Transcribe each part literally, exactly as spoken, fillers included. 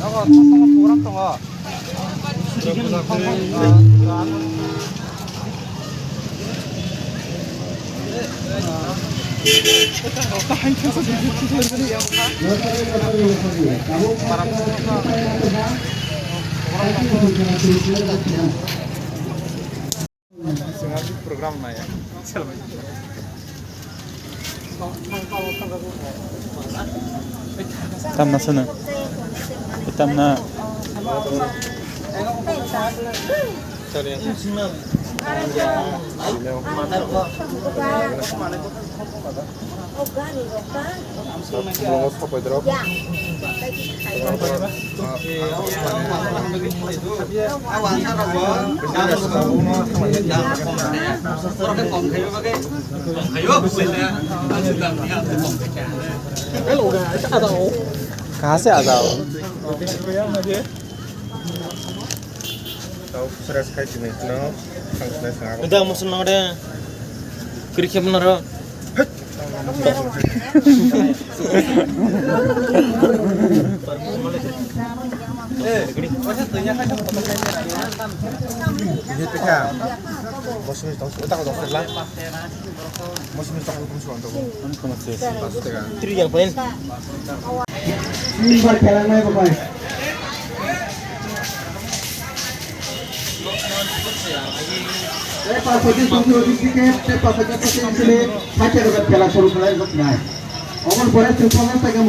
Nogo, nogo program tongo. Program naya. Tamna sana. Tamna. Kaha se ajao? Tau fresh khai sini, no? Tang sini sini. Udah, musim nang deh. Kiri kep naro. Ini teka. Musim tau, udah kalau tau lah. Musim tau, musim tau. Tiri yang paling. Ini buat jalan naik, Bapak. Tei pasoki songni odi ticket, tei pasoki songni sini, haikhe rwgwk pela suru khlai rwknai. Omon pore Tripura tei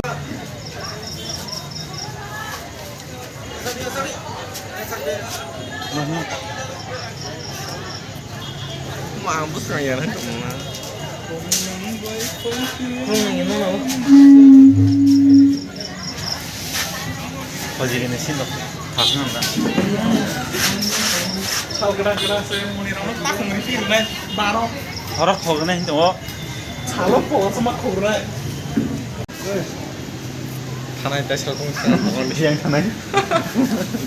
Ma, ang bwskango ya, nang tongmani. Hojigini sino thasnang na. Sal gra gra se muni rok tak muni tirnai baro. Oro khogna hinto. Salo khogna sama khogna. Thanai tei salkung thanai. Yang thanai.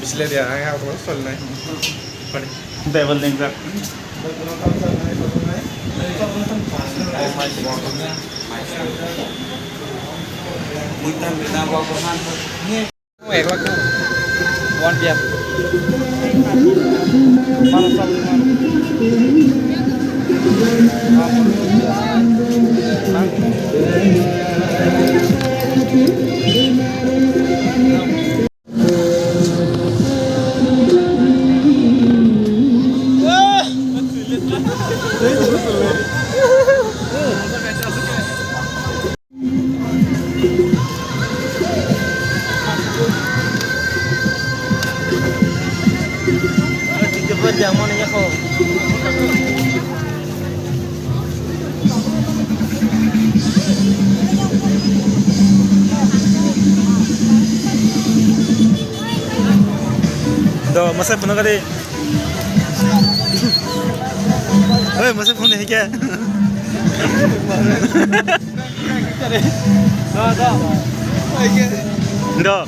Bisle dia, ang ako solnai. Pare. Table ding jak. Muitan bina bawa Quran. Ek lakh. One piece. Mana sabu mana. Masa phone kari. Oi, masa phone hai kya? Do.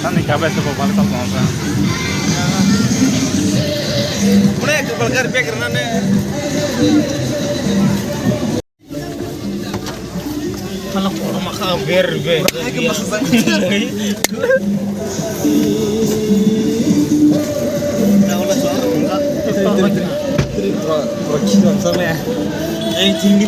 Ani kabe se bol bal kal kong sa. Pune ek bal kar bek rana ne. Pala kono maka ber be. Ei, tingni.